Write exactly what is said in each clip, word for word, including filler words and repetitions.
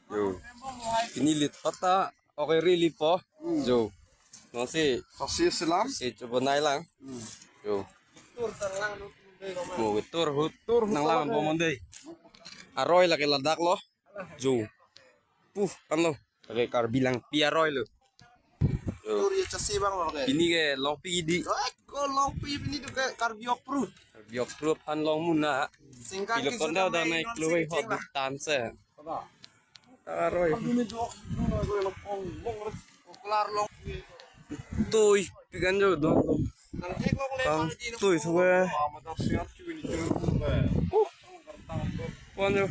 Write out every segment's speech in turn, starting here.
Yo. Pini lit hota. Okay, really po. Yo. Nonsi. Saksi selam. Si coba nai lang. Yo. Mo tur hut tur nang lang bomon dei. Aroi lake ladak lo. Yo. Puh, kan lo. Lake Karbi Langpi aroi lo. Yo. Tur ya chasi bang lo ke. Pini ke longpi di. Eh, ko longpi pini tu ke Karbi Okpru. Karbi Okpru aphan long muna. Singkat pilo ki konda sudah udah main naik non keluar sing hot cing lah. Tan se. Aroi. Tui pikan jo dong dong. Kang tui suwe. Pon jo.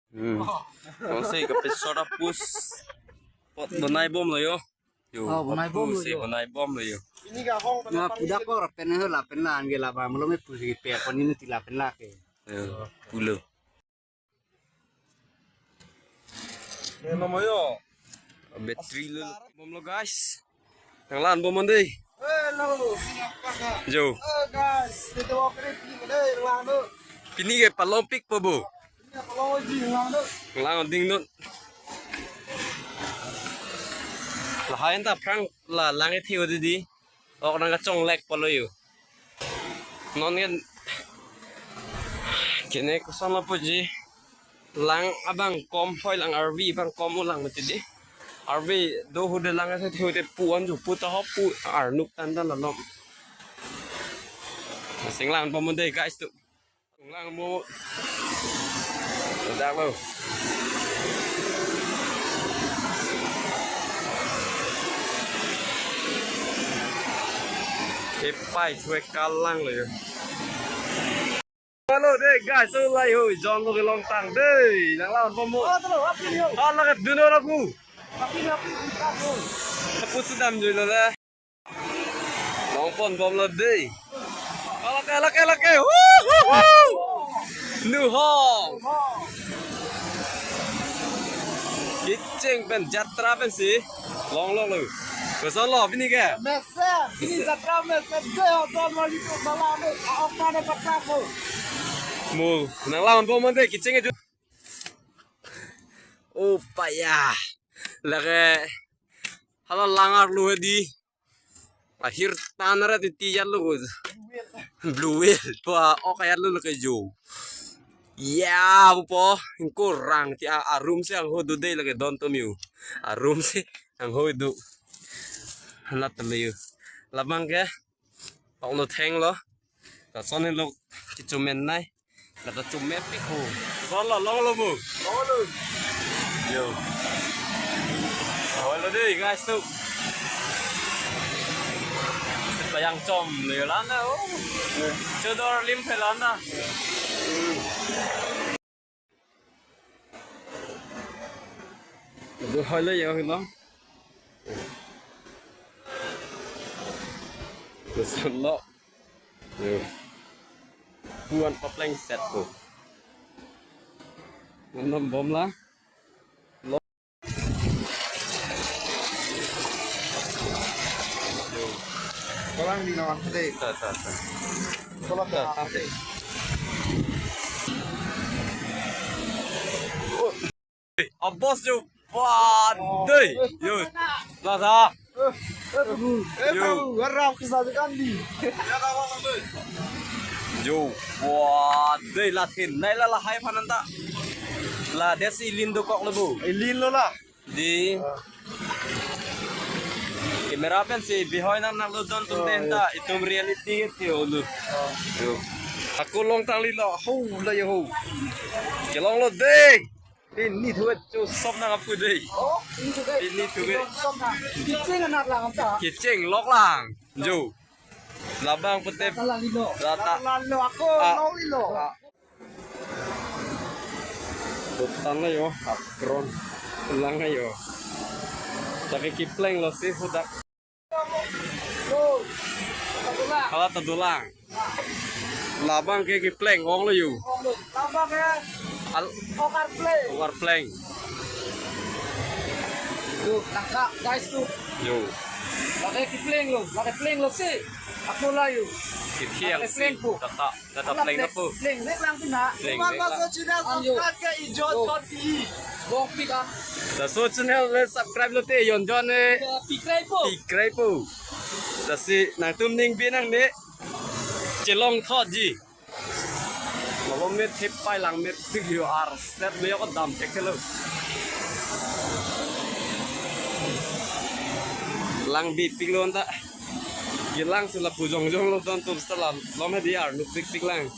Hmm. Konsei ke episode apus. Pot bonai bom lo yo. Yo, oh, bonai bom lo yo. Bonai bom lo yo. Ini gak hong. Na pudak ko rapen he lapen la angge la ba malom pusi pe pon ini ti lapen la ke. Yo, pulo. Ini nama yo. Battery lo bom lo guys. Nang lan bomon dei. Hello, sini apa kak? Jo. Eh, guys, kita mau kredit dei, lang do. Pini ke palong pik po bo. Ini apa lo ji lang do? Lang ding dun. Lahai ta phrang la lang e thiu dei. Ok nang kachonglek po lo yo. Non ke kene koson lo po ji. Lang abang kom hoi lang arvi abang kom ulang mati di. Arvi do hude lang ase thiu te pu an ju pu ta hop pu arnuk tan tan lalom. Sing lang bomon dei guys tu. Sing lang mo. Dak lo. Epai chue kalang lo yo. Hello dei guys, so lai ho, John lo kelong tang dei, nang lawan pomo. Oh, telo, apin yo. Ah, lakat duno lapu. Apin, apin, apin. Lapu sedam jui lo le. Long pon bom lo dei. Ah, lake, lake, lake. Woo, woo, woo. Nu ho. Kecheng pen jatra pensi. Long long lo. Koson lo pini ke? Mesen, pini jatra mesen dei, hoton wali tu bala tu, aok na ne patak ko. Mo, nang lawan bomon dei, kecheng e ju. Oh, paya. Lake, hala lang arlo hedi. Ahir tan ra titi yar lo ko. Blue whale, pa, ok yar lo lake jo. Ya, po, ingko rang ti a, arum si angho do dei lake don to miu. Arum si angho do. Lat to miu. Labang ke. Tong lo theng lo. Lason lo kichumen nai. Lata chume pik ho. Koson lo, long lo mo. Long lo. Yo. Awal lo dei guys tu. Sepayang chom le lana oh. Chodor lim phelana. Itu hal yang hilang. Koson lo. Yo. Puan papleng set ko. Nonnom bom la. Lo. Yo. Kolang di nawan tadi. Ta, ta, ta. Kolang ta, ta. Abos jo. Wah, dei. Yo. Lasa. Eh, yo. Warap kisah sekali. Yo. Wah, dei latin. Nai la lahai phanan ta. La desi ilin dokok lebu. Ilin lo la. Di. Camera pensi bihoi nang nang lo don tum den ta. Itum reality ke theo lo. Yo. Ako long tangli lo. Ho, la yo ho. Kelong lo dei. Pini thuet cho sop nang apu dei. Oh, pini thuet. Pini thuet. Sop nang. Kecheng anak lang ta. Kecheng lok lang. Jo. Labang putep. Kalang ilo. Lata. Kalang ilo ako, ah, long ilo. Ah. Butan na yo, akron. Lang na yo. Tapi kipleng lo si hudak. Hala ta dolang. Labang ke kipleng ong lo yu. Labang ke. Al- Okar pleng. Okar pleng. Yo, langka, guys, tu. Yo. Lake kepleng lo, lake pleng lo si. Ako la yo. Kithiang lake si pleng po. Tata, tata pleng po. Pleng, pleng lang tu na. Pleng, pleng lang. Laso channel subscribe ke Ijon Thon Pi. Bong pik ah. Laso channel le subscribe lote Ijon Thon eh. Pikrai po. Pikrai po. Lasi nangtum ning binong ne. Chelong thot ji. Malom me thepai lang me pik yo arset me yo dam thek thelo. Lang bi pik lo anta. Ye lang si lapu jongjong lo don tum selam. Lom he di arnu pik pik lang.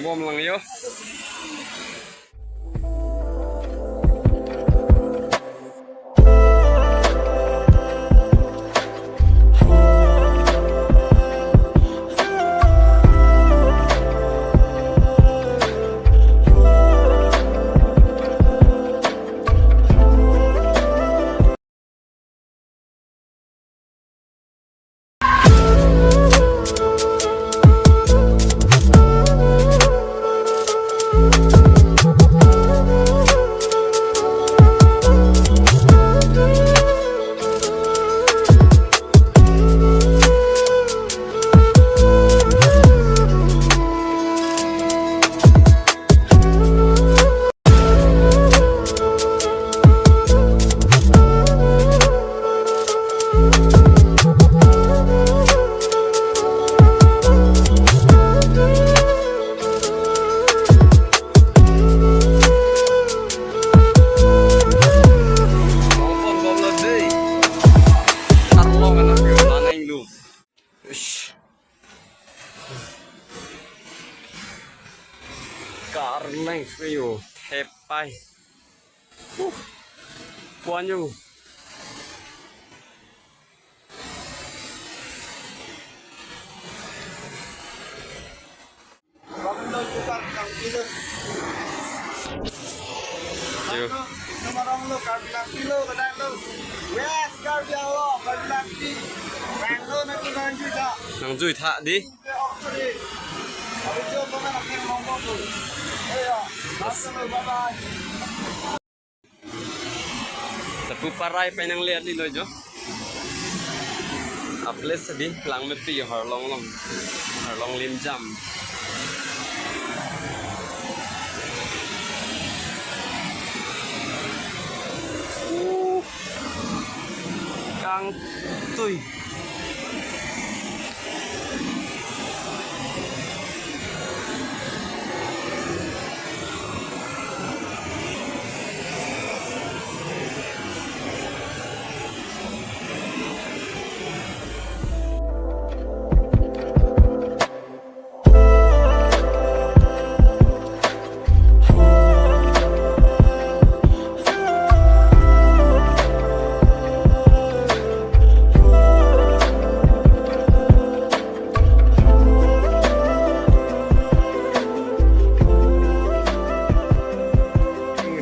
Bom lang yo. Ish. Karleng free yo, thepai. Uh. Kuan yo. Yo. West Karbi Anglong, Karbi Langpi. Banglo na tu nang juita. Nang juita di. Lapu parai pai nang le ali lo jo. A place di lang me pi yo Harlong long. Harlong lim jam. Uh, kangtui.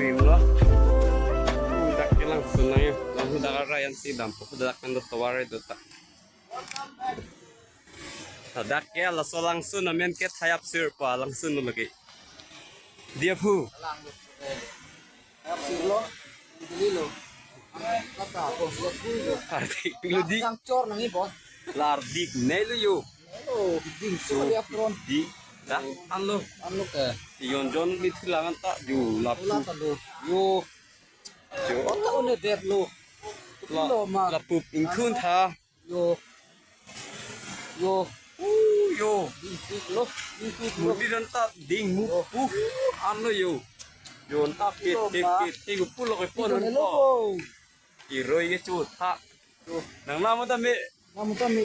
Ring lo. Dak kelang sunai. Langsung dak arah yang sidam. Dak kan do tovar itu tak. Ladak ke laso langsun amen ke thayap sir pa langsun lo lagi. Dia phu. Thayap sir lo. Dili lo. Kata ko sir phu lo. Artik lo di. Kang chor nang ibon. Lardik ne lo yo. Oh, ding so dia pron. Di. Dah, anlo. Anlo ke. Yon jon di thilangan tak ju lap. Ulat anlo. Yo. Jo. Kota une det lo. La, lo ma. Lapup ingthun tha. Yo. Yo. Uh, yo. Ding pik lo. Ding pik lo. Mudi dan ta ding mu. Yo. Uh, anlo yo. Yo, ta pit, pit, pit. Tigo pulo ke pon. Lo. Iroi ke chu tha. Yo. Nang namu ta me. Namu ta me.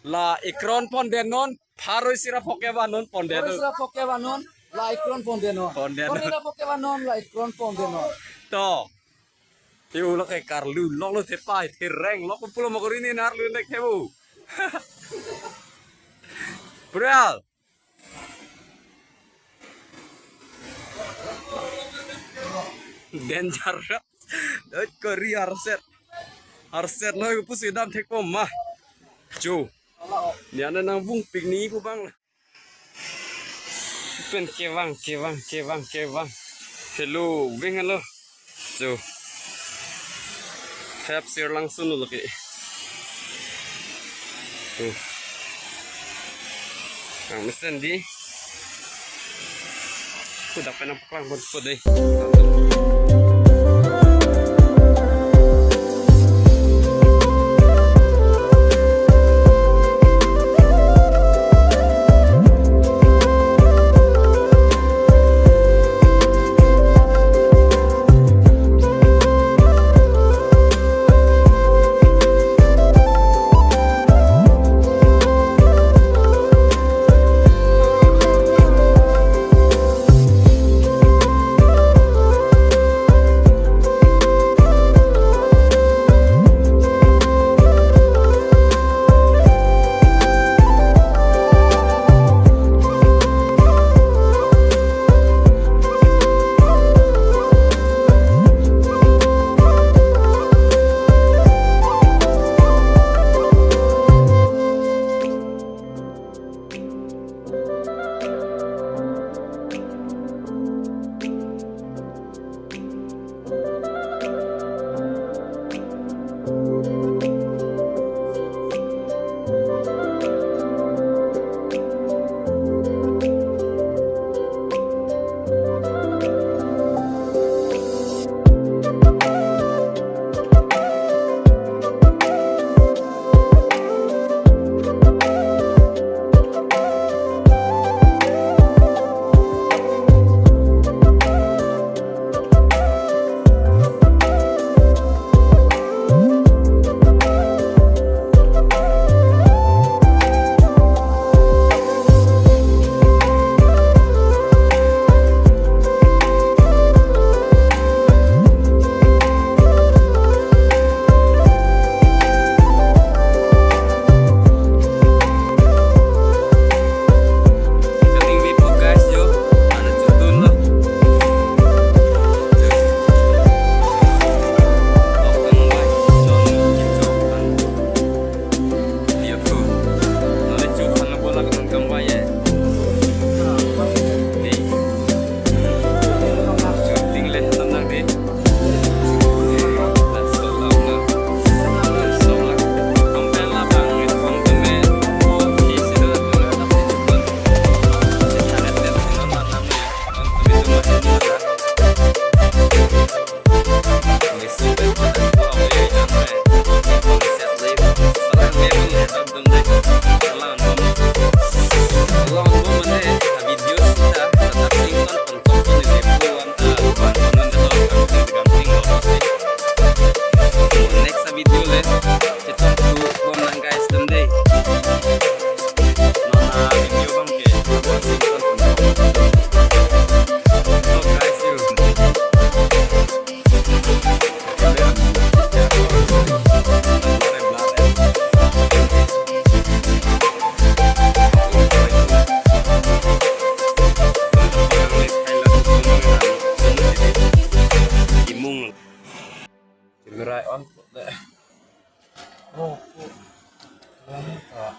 La ikron pon den non. Pharo isi ra phoke ba non pon den. Pharo isi ra phoke ba non. La ikron pon den non. Pon den. Pharo isi ra phoke ba non. La ikron pon den non. To. Yo lake karlu lok lo thepai thereng lok pulo mokori ni nar lu nek thebu. Bro. Danger. Dot kori arset. Arset lo pusi dam thek pom ma. Chu. Niana nang bung pik ni ku bang. Pen kevang, kevang, kevang, kevang. Hello, veng helo. Jo. Phep sir langsun lo ke. Tuh. Nang mesen di. Kudak penang paklang pon pon dei. Next video le, chetong tu bom nang guys, dum dei. Nona video bang ke, bom sing kon kon. So guys, you. Imung. Camera on. Oh, oh. Lama ta.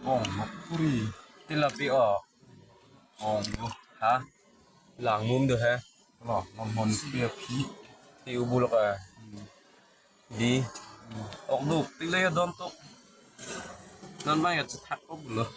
Oh, makuri. Tilapia. Oh, ha? Lang mum do he. Lo, lam hon pia phi. Ti ubulok a. Di. Ok duk, tile ya don tok. Non bang ya chethak ko bulo.